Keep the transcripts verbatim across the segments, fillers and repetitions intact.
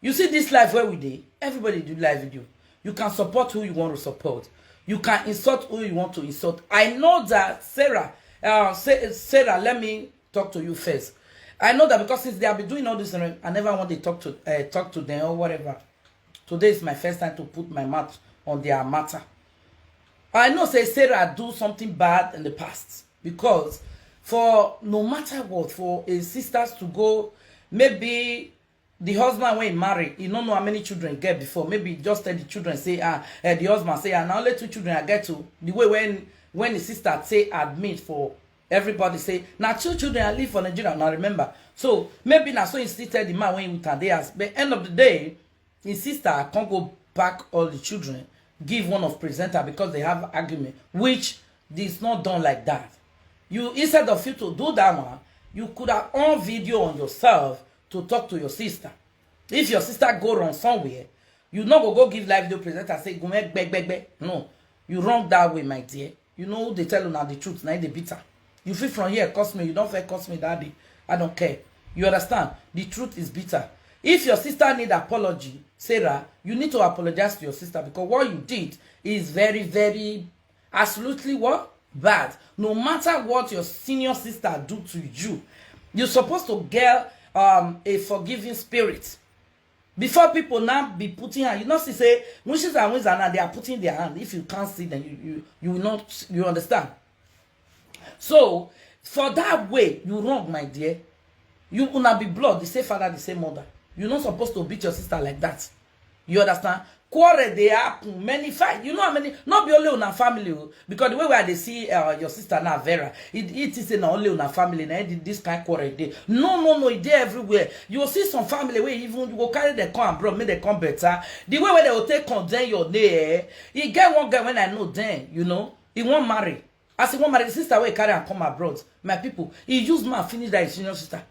You see this life where we dey, everybody do live video. You can support who you want to support. You can insult who you want to insult. I know that Sarah, uh, Sa- Sarah, let me talk to you first. I know that because since they have been doing all this, I never want to talk to uh, talk to them or whatever. Today is my first time to put my mouth on their matter. I know say Sarah do something bad in the past, because for no matter what, for a sisters to go, maybe the husband wey marry, he no know how many children get before. Maybe just tell the children say, ah, eh, the husband say, ah, na only two children I get to. The way when when the sister say admit for everybody say na two children I live for Nigeria. Now remember, so maybe na so he still tell the man when he with her dey house. But end of the day, his sister can't go back all the children, give one of presenter because they have argument, which is not done like that. You, instead of you to do that one, you could have on video on yourself to talk to your sister. If your sister go wrong somewhere, you not go go give live video presenter say go make beg beg beg. No, you wrong that way, my dear. You know they tell una the truth, na the bitter. You feel from here curse me, you don't feel curse me that day. I don't care. You understand? The truth is bitter. If your sister need apology, Sarah, you need to apologize to your sister, because what you did is very, very, absolutely what? Bad. No matter what your senior sister do to you, you're supposed to get um, a forgiving spirit. Before people now be putting hand, you know, see say wishes and wins and they are putting their hand. If you can't see them, you you you will not, you understand. So for that way, you wrong, my dear. You una be blood, the same father, the same mother. You're not supposed to beat your sister like that. You understand? Quarrel they happen, many fight. You know how many? Not be only una family o, because the way where they see uh, your sister now, Vera, it it is na only una family na the- this kind quarrel dey. No, no, no, it dey everywhere. You will see some family where even you go carry them come abroad, make them come better. The way where they will take condemn your name, eh? He get one guy when I know then, you know, he won't marry. As he won't marry, the sister will carry and come abroad. My people, he use man finish that his senior sister.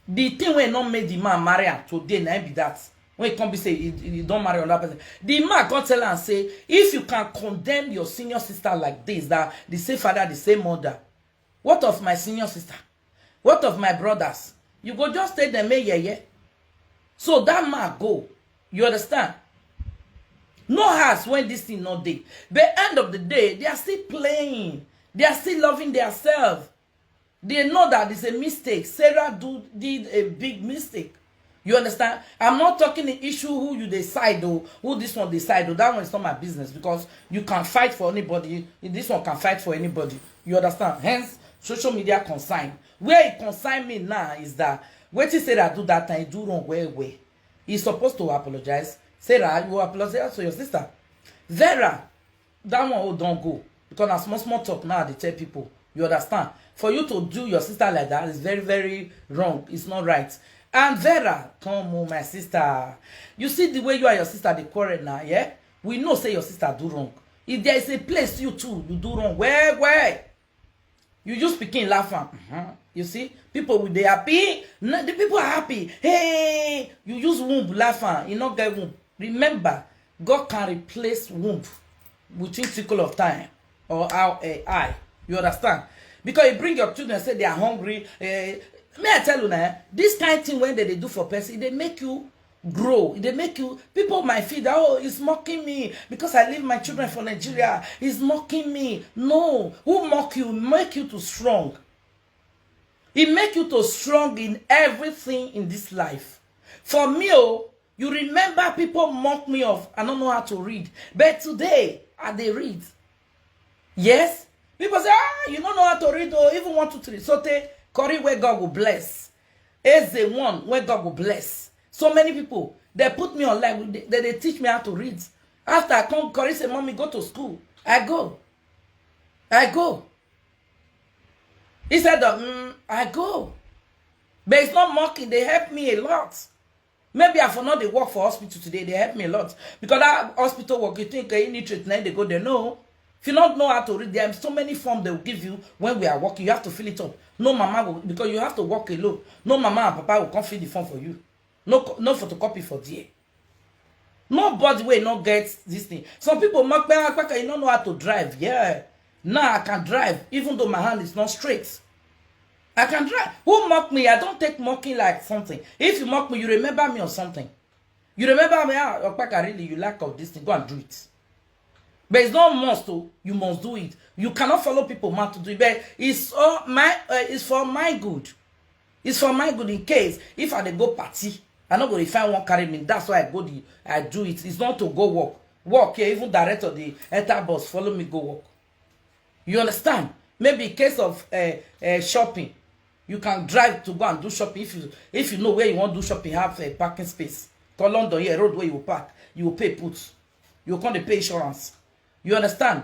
The thing wey no make the man marry am today na im be that. When he come be say he, he don marry another person, the man come tell am say if you can condemn your senior sister like this, that the same father, the same mother, what of my senior sister? What of my brothers? You go just take them make yeye. So that man go. You understand? No house when this thing not dey. But end of the day, they are still playing. They are still loving themselves. They know that it's a mistake. Sarah do did a big mistake. You understand? I'm not talking the issue who you decide though, who this one decide though. That one is not my business, because you can fight for anybody. This one can fight for anybody. You understand? Hence, social media concern. Where it concern me now is that what he said I do that time, do wrong way way. He's supposed to apologize. Sarah, you apologize to your sister. Vera, that one oh don't go, because na small small talk now they tell people. You understand? For you to do your sister like that is very, very wrong. It's not right. And Vera, come on, my sister. You see the way you and your sister they quarrel now, yeah? We know say your sister do wrong. If there is a place you too, you do wrong. Where, where? You use pikin laugh am. Mhm. You see, people with they happy. No, the people are happy. Hey, you use womb laugh am. You not get womb. Remember, God can replace womb within trickle of time or our uh, eye. You understand? Because you bring your children, say they are hungry. Uh, may I tell you now, this kind of thing when they, they do for person, they make you grow. They make you, people might feel that, oh, it's mocking me because I leave my children for Nigeria. It's mocking me. No, who mock you? Make you too strong. It make you too strong in everything in this life. For me, oh, you remember people mock me of I don't know how to read, but today I they read. Yes, people say, ah, you don't know how to read, or even want to read. So they curry where God will bless. Is the one where God will bless. So many people they put me online. They, they teach me how to read. After I come, curry say, mommy, go to school. I go. I go. Instead of mm, I go. But it's not mocking. They help me a lot. Maybe I for not they work for hospital today. They help me a lot because that hospital work. You think uh, illiterate now they go there? No. If you not know how to read, there are so many forms they will give you when we are working. You have to fill it up. No mama will, because you have to work alone. No mama and papa will come fill the form for you. No, co- no photocopy for there. Nobody will not get this thing. Some people mock me, ah, Kpaka, you don't know how to drive. Yeah. Now I can drive, even though my hand is not straight. I can drive. Who mock me? I don't take mocking like something. If you mock me, you remember me or something. You remember me? Ah, Okpaka, really, you lack of this thing. Go and do it. But it's not must to. You must do it. You cannot follow people mad to do it. But it's all my. Uh, it's for my good. It's for my good. In case if I dey go party, I no go dey find one carry me. That's why I go the. I do it. It's not to go work. Work here, even director the enter bus follow me go work. You understand? Maybe in case of uh, uh, shopping, you can drive to go and do shopping if you if you know where you want to do shopping, have a parking space. Call London here, road where you park, you pay put. You come to pay insurance. You understand?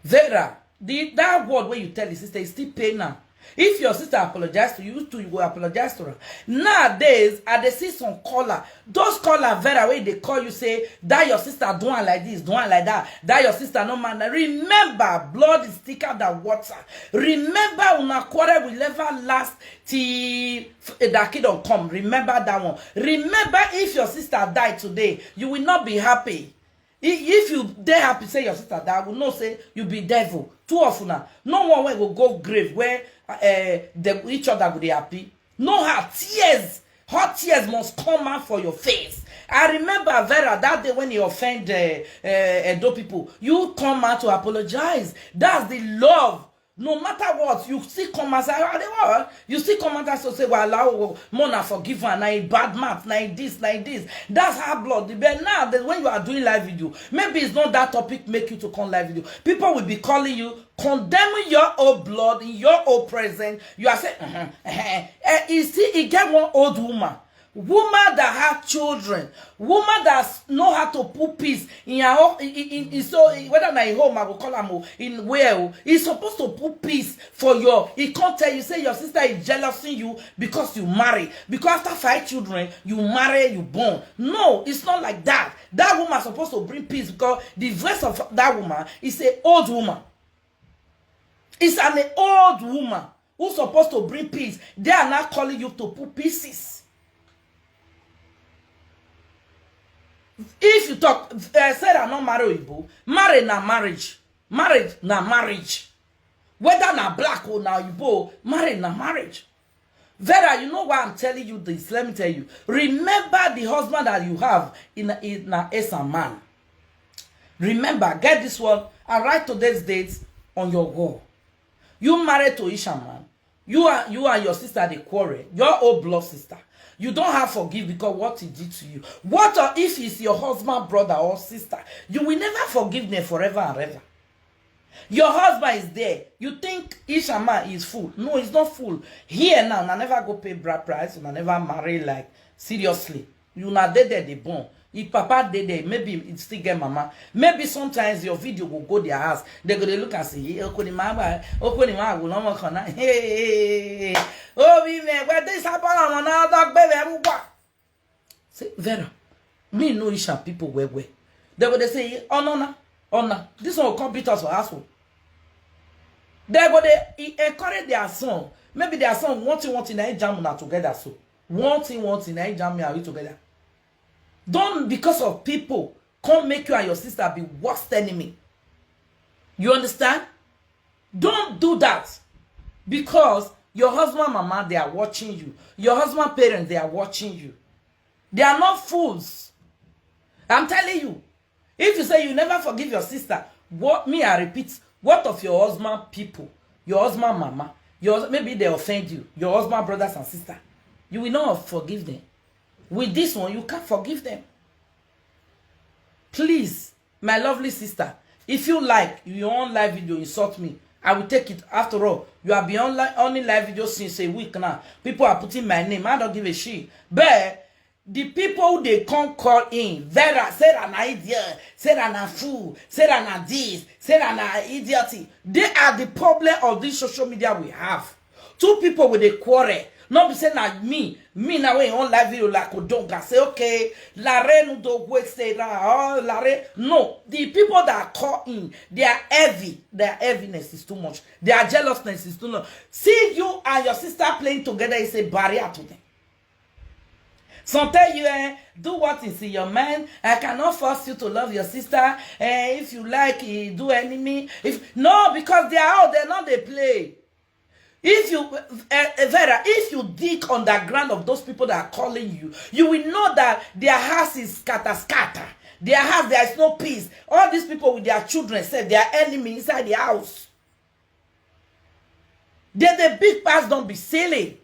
Vera, the that word where you tell the sister is still pay now. If your sister apologize to you too, you go apologize to her. Nowadays, I dey see some caller. Those caller Vera wey dey call you say that your sister do am like this, do am like that, that your sister no man. Remember, blood is thicker than water. Remember, una quarrel will never last till Edaki don come. Remember that one. Remember, if your sister die today, you will not be happy. If you dey happy say your sister die, I go know say you be devil. Two of una, no one wey go go grave where uh, the, each other go dey happy. No, her tears, hot tears must come out for your face. I remember Vera that day when he offend uh, uh, Edo people. You come out to apologize. That's the love. No matter what, you still come and say, "I dey what?" You still come and say, "Well, allow Mona forgive her. Na a bad mouth, na a this, na a this." That's how blood. But now, that when you are doing live video, maybe it's not that topic make you to come live video. People will be calling you, condemning your own blood in your own presence. You are saying, uh-huh, uh-huh. Eh, you see, e get one old woman. Woman that have children, woman that know how to put peace in her own in, in, in, so whether na in home I go call am o, in where o, e suppose to put peace for your. E come tell you say your sister is jealousing you because you marry, because after five children you marry, you born. No, it's not like that. That woman suppose to bring peace because the voice of that woman is a old woman. It's an old woman who suppose to bring peace. They are now calling you to put pieces. If you talk, uh, Sarah no marry Oyibo, marry na marriage. Marriage na marriage. Whether na black or na Oyibo, marry na marriage. Vera, you know why I'm telling you this? Let me tell you. Remember the husband that you have in in na Esa man. Remember, get this one and write today's date on your wall. You married to Isha man. You are you and your sister dey quarrel. Your old blood sister. You don't have forgive because what he did to you. What if it's your husband, brother or sister? You will never forgive them forever and ever. Your husband is there. You think Isha man is fool? No, he's not fool. Here now, I never go pay bride price, and I never marry like seriously. You na dey there dey born. If papa dey there, maybe e still get mama. Maybe sometimes your video go go their house. They go dey look and say, "Hey, Okonima, Okonima, I will not work on that." Hey, oh, we may, well, this happen on another baby. Say, Vera, me know Isha people well well. They go dey say, "Oh no, no, oh no, this one will come beat us for house." They go dey e- encourage their son. Maybe their son one thing, one thing, na jam una together so. One thing, one thing, na jam me and you together. Don't because of people come make you and your sister be worst enemy. You understand? Don't do that because your husband mama, they are watching you. Your husband parents, they are watching you. They are not fools. I'm telling you. If you say you never forgive your sister, what me I repeat, what of your husband people, your husband mama, your maybe they offend you, your husband brothers and sister, you will not forgive them. With this one, you can't forgive them. Please, my lovely sister, if you like, you on live video insult me, I will take it. After all, you are beyond li- only live video since a week now. People are putting my name. I don't give a shit. But the people they come call in, Vera, Sarah na idiot, Sarah na fool, Sarah na this, Sarah na idiot. They are the problem of this social media we have. Two people with a quarrel. Not be say na me, me now when on live video like Odonga say, "Okay, Lare no do wait say la oh Lare." No, the people that are caught in, their heavy, their heaviness is too much. Their jealousness is too much. See you and your sister playing together is a barrier to them. Some tell you, eh, do what is in your mind. I cannot force you to love your sister. Eh, if you like, eh, do enemy. If no, because they are out there, not they play. If you, uh, Vera, if you dig underground of those people that are calling you, you will know that their house is scatter scatter. Their house, there is no peace. All these people with their children, say their enemy inside the house. Then the big pass don't be silly.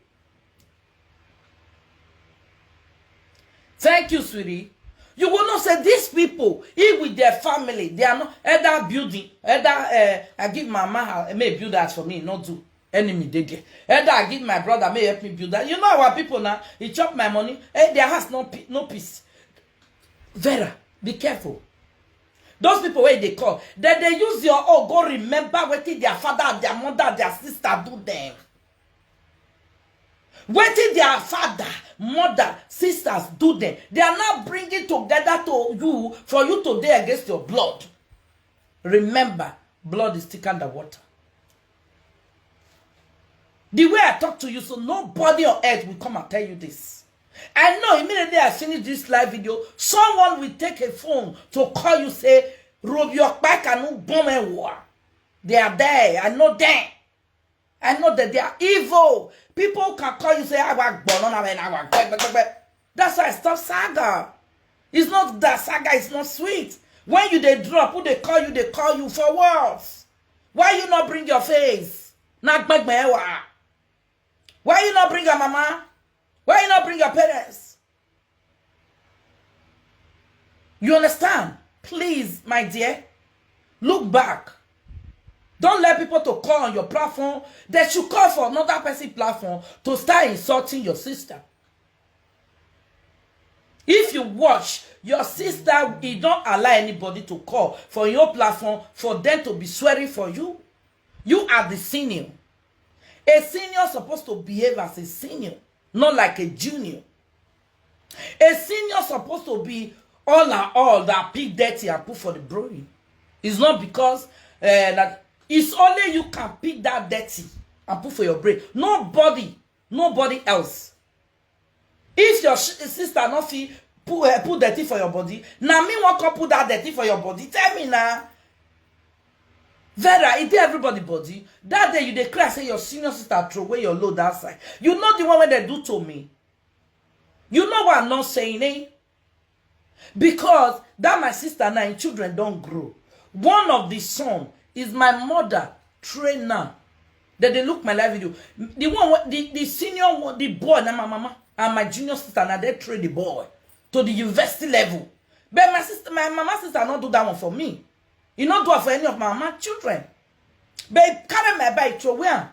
Thank you, sweetie. You will not say these people, he with their family, they are not either building, either uh, I give my mama her may build that for me, not do enemy they there. Either I give my brother may help me build that. You know our people now, he chop my money, hey, their house no pe- no peace. Vera, be careful. Those people where they call, then they use your own go remember what their father, their mother, their sister do them. Wetin their father, mother, sisters do them, they are now bringing together to you for you to dey against your blood. Remember, blood is thicker than water. The way I talk to you, so nobody on earth will come and tell you this. I know immediately I finish this live video, someone will take a phone to call you, say, Robi Okpa kanu bomb. They are there. I know them. I know that they are evil. People can call you, say, "Awa gbono na wena, awa gbe, gbe, gbe, gbe." That's why I stop saga. It's not that saga is not sweet. When you they drop, who they call you, they call you for words. Why you not bring your face? Na gbegbe ewa. Why you not bring your mama? Why you not bring your parents? You understand? Please, my dear, look back. Don't let people to call on your platform. They should call for another person platform to start insulting your sister. If you watch, your sister, he don't allow anybody to call for your platform for them to be swearing for you. You are the senior. A senior supposed to behave as a senior, not like a junior. A senior supposed to be all and all that pick dirty and put for the brewing. It's not because uh, that it's only you can pick that dirty and put for your brain. Nobody, nobody else. If your sh- sister not fit put uh, put dirty for your body, now me won't come put that dirty for your body. Tell me now. Vera, it dey everybody body. That day you dey cry say your senior sister throw away your load outside. You know the one wey dem do to me. You know what I'm not saying, eh? Because that my sister now, im children don grow. One of the son is my mother trainer. Dem dey look my live video. The one wey- the, the senior one, the boy na my mama and my junior sister na dem train the boy to the university level. But my sister, my mama sister no do that one for me. E no do am for any of my mama children. But e carry my bag throw away am.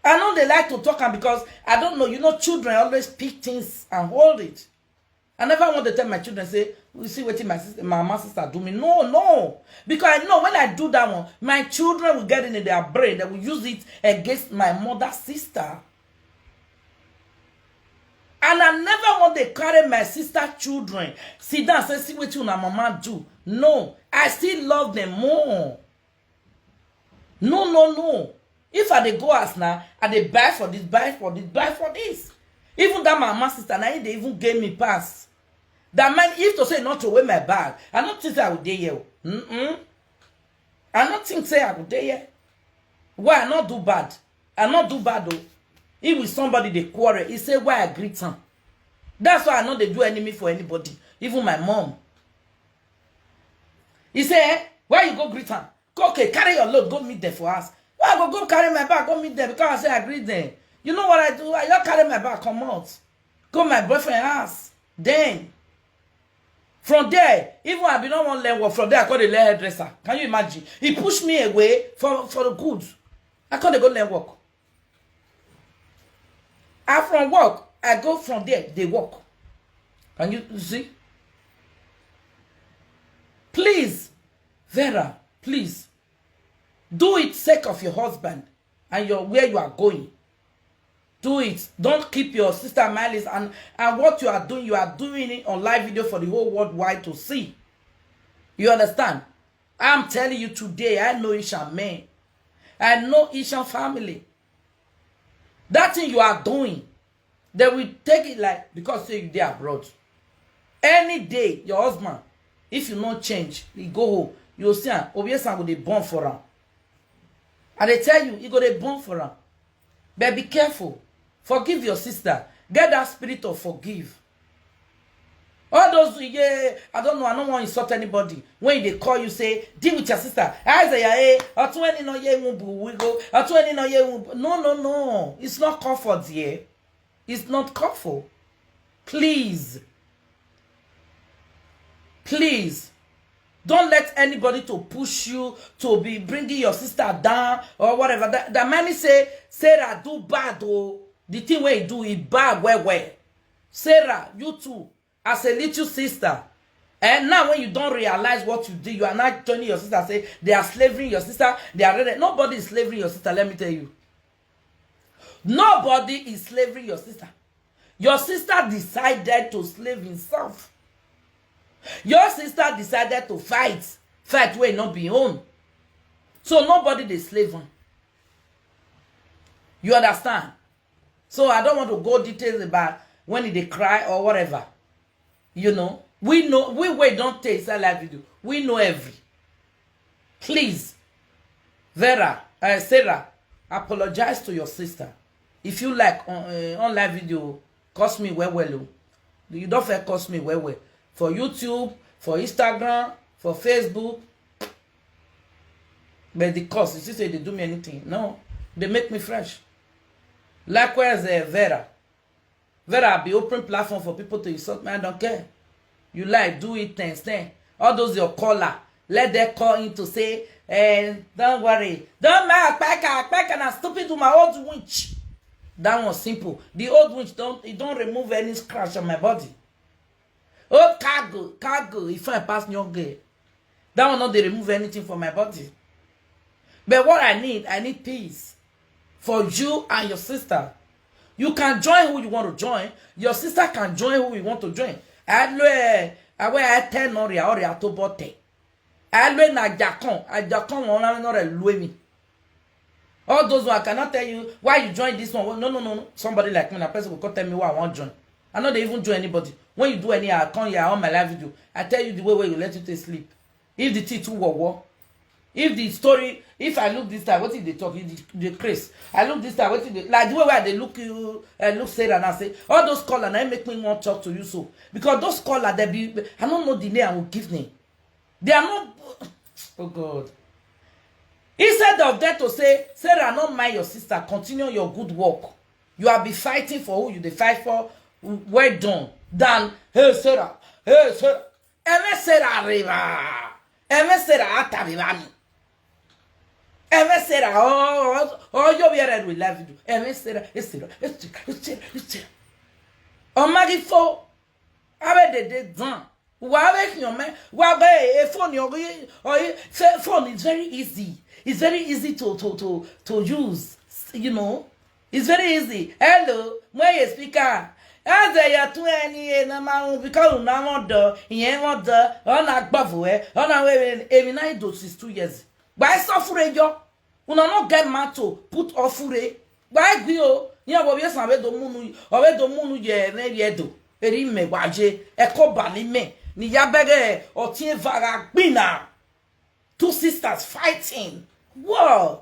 I no dey like to talk am because I don't know. You know, children always pick things and hold it. I never want to tell my children say, "You see wetin my sister, my mama sister do me." No, no. Because I know when I do that one, my children will get it in their brain. They will use it against my mother sister. And I never want to carry my sister children sit down say, "See wetin una mama do." No, I still love them more. No, no, no. If I dey go house now, I dey buy for this, buy for this, buy for this. Even that my mama sister, now they even gave me pass. That man, if to say not to wear my bag, I don't think I would dey here. Mm-mm. I don't think say I would dey here. Why I not do bad? I not do bad though. If with somebody they quarrel, he say why I greet him. That's why I know they do enemy for anybody, even my mom. He say, "Eh, why you go greet him? Go, okay, carry your load, go meet them for us." Why I go go carry my bag, go meet them because I say I greet them. You know what I do? I just carry my bag, come out, go my boyfriend house. Then from there, even I be not one learn work. From there, I call the learn hairdresser. Can you imagine? He pushed me away for for the good. I call the go learn work. I from work, I go from there, they work. Can you see? Please, Vera, please do it sake of your husband and your where you are going. Do it. Don't keep your sister Miley's and and what you are doing, you are doing it on live video for the whole worldwide to see. You understand? I'm telling you today, I know Isha men. I know Isha family. That thing you are doing, they will take it like because say you dey abroad. Any day, your husband, if you no change, he go home. You see am, Obiesa go dey born for am. And they tell you, he go dey born for am. But be careful. Forgive your sister. Get that spirit of forgive. All those, yeah, I don't know, I don't want to insult anybody. When they call you, say, "Deal with your sister." Isaiah, eh, Otueni no ye wumbu, we go. Otueni no ye wumbu. No, no, no. It's not comfort here. It's not comfort. Please. Please. Don't let anybody to push you to be bringing your sister down or whatever. That, that many say, "Sarah do bad, oh." The thing where you do, it bad, well, well. Sarah, you too, as a little sister. And now when you don't realize what you do, you are not joining your sister, say they are slaving your sister, they are ready. Nobody is slaving your sister, let me tell you. Nobody is slaving your sister. Your sister decided to slave himself. Your sister decided to fight, fight where not be own. So nobody they slave on. You understand? So I don't want to go details about when they cry or whatever. You know, we know, we, we don't take inside live video. We know every. Please, Vera, uh, Sarah, apologize to your sister. If you like on, uh, on live video, cost me well, well. Oh. You don't fair cost me well, well. For YouTube, for Instagram, for Facebook. But the cost, you see, say they do me anything. No, they make me fresh. Likewise, uh, Vera. Vera be open platform for people to insult me. I don't care. You like, do it, ten ten. All those your caller, let them call in to say, eh, "Don't worry. Don't mind Akpeka. Akpeka na stupid woman, old witch." That one simple. The old witch don't, it don't remove any scratch on my body. Oh, cargo, cargo, if I pass young girl. That one not they remove anything from my body. But what I need, I need peace for you and your sister. You can join who you want to join. Your sister can join who you want to join. I lo eh, I wear I ten or ya or ya to bote. I lo na jakon, I jakon on na no re lo me. All those one, I cannot tell you why you join this one. Well, no, no, no, no. Somebody like me, a person will come tell me why I want join. I know they even join anybody. When you do any, I come here on my live video. I tell you the way where you let you take sleep. If the tea too war war, if the story, if I look this time, what if they talk? If the, the craze, I look this time, what if they, like the way where they look you, I look Sarah and I say, all those callers, I make me want talk to you so because those callers, they be, I don't know the name I will give name. They are not. Oh God. Instead of that to say, "Sarah, not mind your sister, continue your good work. You have been fighting for who you dey fight for. Well done." Than, "Hey, Sarah, hey, Sarah." Eme Sarah riba. Eme Sarah atabibami. Eme Sarah, oh, oh, oh, you be red with life. Eme Sarah, it's Sarah, it's Sarah, it's Sarah, it's Sarah. Oh, Maggie, fo. Abe de de dan. Wa be kiyan me. Wa be e phone yo, or phone is very easy. It's very easy to, to, to, to use. You know, it's very easy. Hello, where you speaker? As they are to any number because we now want the, he ain't want the, on a buffo, eh, on our way, every night those is two years. Why suffer yo? Una no get man to put ofure. Why gwi o? Yan wo bi san we do munu, o we do munu ye ne ye do. Eri me waje, e ko ba ni me. Ni ya bege o tin vara gbina. Two sisters fighting. Whoa.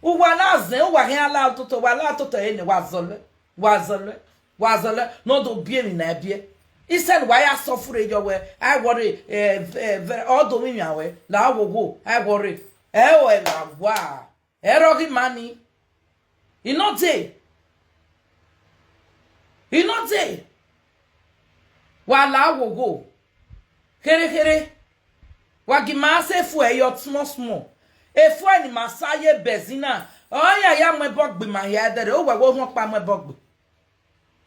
Uwa na zen, uwa hen ala toto, wa la toto ene wa zole. Wa zole. Wa zole. No do bie mi na bie. He said, "Why I suffer your way? I worry. Eh, eh, all do me my way. La wo wo. I worry." Eh, oh, eh, la wa. Eh, rogi money. He not day. He not day. Wa la wo wo. Here, here. Wa gi ma se fu e yo small, small. E fu e ni ma sa ye bezina. Oh, ya, ya, my bog be my head. Oh, wa wo mo pa my bog.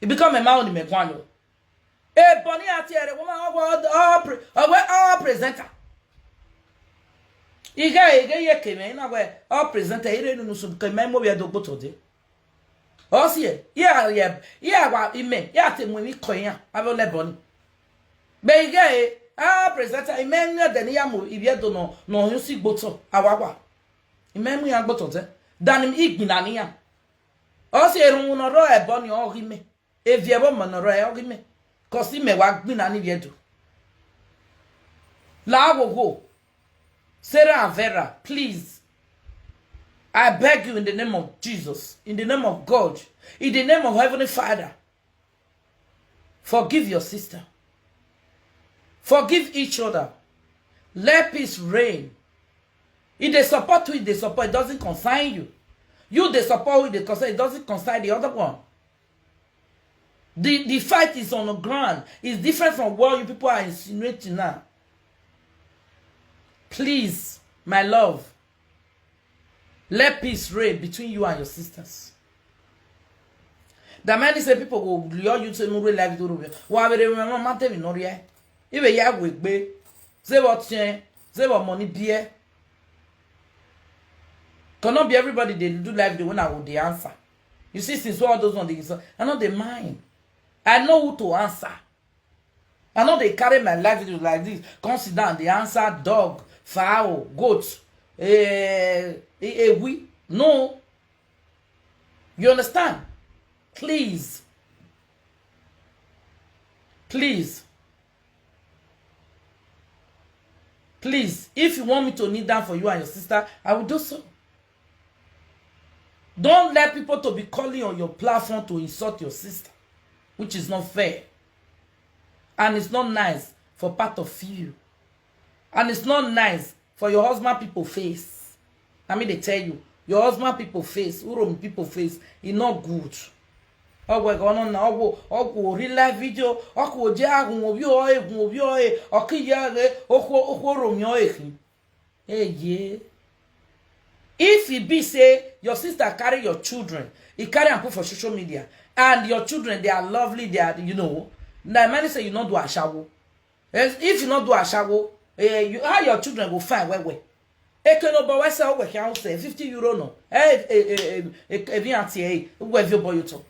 It become a man in me kwano. E boni ati ere woman, oh, all, all, pre-, oh, we all presenter. Iga, iga, ye keme, na we all presenter, ire nu su keme mo we do gboto de. Osie, ya, ya, ya, wa ime, ya te mu mi koyan, abo le boni. Be iga, e, all presenter, ime ni de ni ya mo, ibi do no, no, you see gboto, awawa. Ime mu ya gboto de. Dani igbina ni ya. Osie, run no ro e boni, o gi me. Evi ebo mo no ro e, o gi me. Kosi me wa gbina ni viedo. La wo wo. Sarah and Vera, please. I beg you in the name of Jesus, in the name of God, in the name of Heavenly Father, forgive your sister. Forgive each other. Let peace reign. If they support who they support, it doesn't concern you. You they support who they concern, it doesn't concern the other one. The, the fight is on the ground. It's different from what you people are insinuating now. Please, my love, let peace reign between you and your sisters. That many say people go lure you to no real life to rubia. Wa bere me ma te mi no rie. Ibe ya we gbe. Say what chen. Say what money beer. Cannot be everybody they do life the one I would the answer. You see, since all those on the, I know the mind. I know who to answer. I know they carry my life like this. Come sit down, they answer dog, fowl, goat, eh, eh, eh, we. No. You understand? Please. Please. Please, if you want me to kneel down for you and your sister, I will do so. Don't let people to be calling on your platform to insult your sister, which is not fair. And it's not nice for part of you. And it's not nice for your husband people face. I mean, they tell you, your husband people face, Uromi people face, e not good. Ọgwụ ego ọnụ na ọgwụ ọgwụ ori live video ọkụ oje ahụ obi oe egwu obi oe ọkụ ya ghe okwu okwu oromi oehi. Eye. If e be say your sister carry your children, e carry am put for social media, and your children, they are lovely, they are, you know, na many say you no do ashawo. If you no do ashawo, eh, you, how your children go fine well well? Ekenobo we say owe can say fifty euro no. Eh, eh, eh, eh, eh, eh, eh, eh, we vio boy to.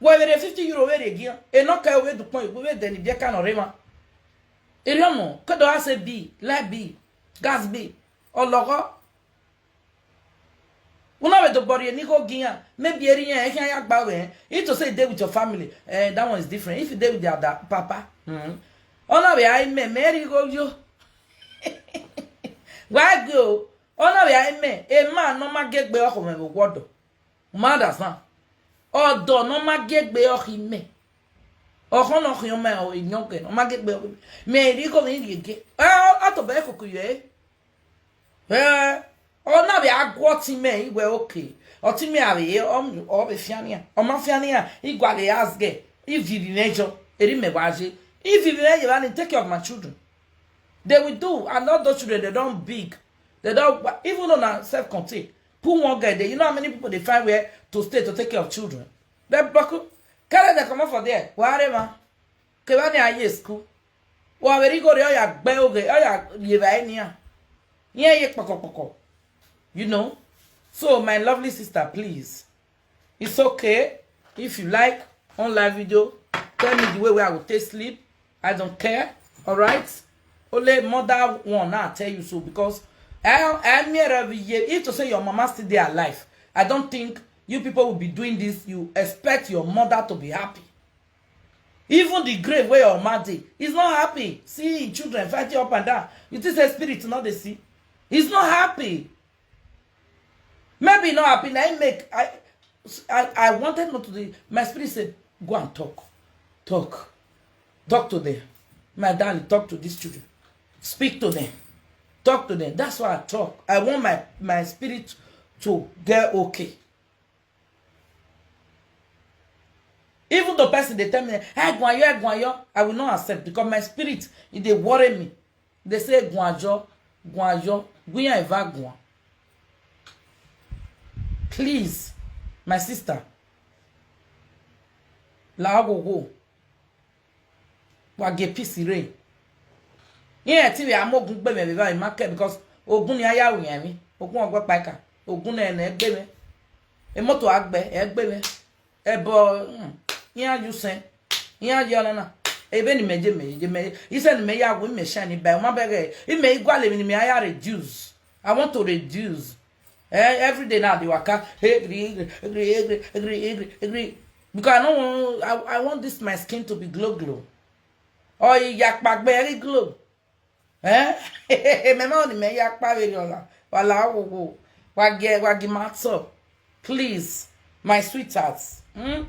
We we fifty euro we dey give. E no ka we du pon we dey ni bi ka no rema. Eri omo, kodo ase bi, light bi, gas bi, ologo. Una we do bori ni go give am. Maybe eri yan e kan ya gba we. If to say dey with your family, eh, that one is different. If you dey with the other papa, hmm. Ona we ai me, Mary go yo. Why go? Ona we ai me. E ma no ma ge gbe oko me wo do. Mothers na. Odo no ma ge gbe ohi me. Oko no hi me o inyoke no ma ge gbe ohi me. Me ri ko mi ri ge. Eh, ato be ko ku ye. Eh, ona be agwo ti me iwe okay. O ti me ave ye o o be fiania. O ma fiania igwa le asge. Ivi bi mejo. Eri me waje. Ivi bi mejo ba ni take care of my children. They will do, and all those children, they don't big. They don't, even on a self-contained. Put one girl there. You know how many people they find where to stay to take care of children? They buckle, carry them come out for there. Whatever. Kebani aye school. Wa very go there, oya gbe oge, oya ye ba enia. Yeah, ye poko poko. You know? So, my lovely sister, please. It's okay if you like on live video. Tell me the way where I will take sleep. I don't care. All right? Only mother one now tell you so because I I mere every year. If to say your mama still there alive, I don't think you people will be doing this. You expect your mother to be happy. Even the grave where your mother is not happy. See children fighting up and down. You think say spirit not the see? He's not happy. Maybe not happy. I make I I, I wanted not to do. My spirit said, "Go and talk, talk, talk to them, my darling. Talk to these children. Speak to them. Talk to them." That's why I talk. I want my my spirit to get okay. Even the person they tell me, "Hey, Gwayo, hey, Gwayo," I will not accept because my spirit it they worry me. They say, "Gwajo, Gwajo, Gwiya Eva Gwa." Please, my sister. La go go. Wa ge peace re. Yeah, ti we amogun gbe me be ba market because ogun ni aya wi mi. Ogun ogbo paika. Ogun na na gbe me. E moto agbe, e gbe me. E bo, mm, iya yusen. Iya yona na. Ebe ni meje meje me. Ise ni me ya wi me shani ba ma bege. I me igwale mi ni me aya reduce. I want to reduce. Eh, every day now they waka. Hey, agree, agree, agree, agree, agree, agree, agree. Because I don't want, I, I want this my skin to be glow glow. Oh, yakpa very glow. Eh? Me ma ni me yakpa very ola. Wala wo wo. Wagi, Wagi Mato, please, my sweetheart. Hmm?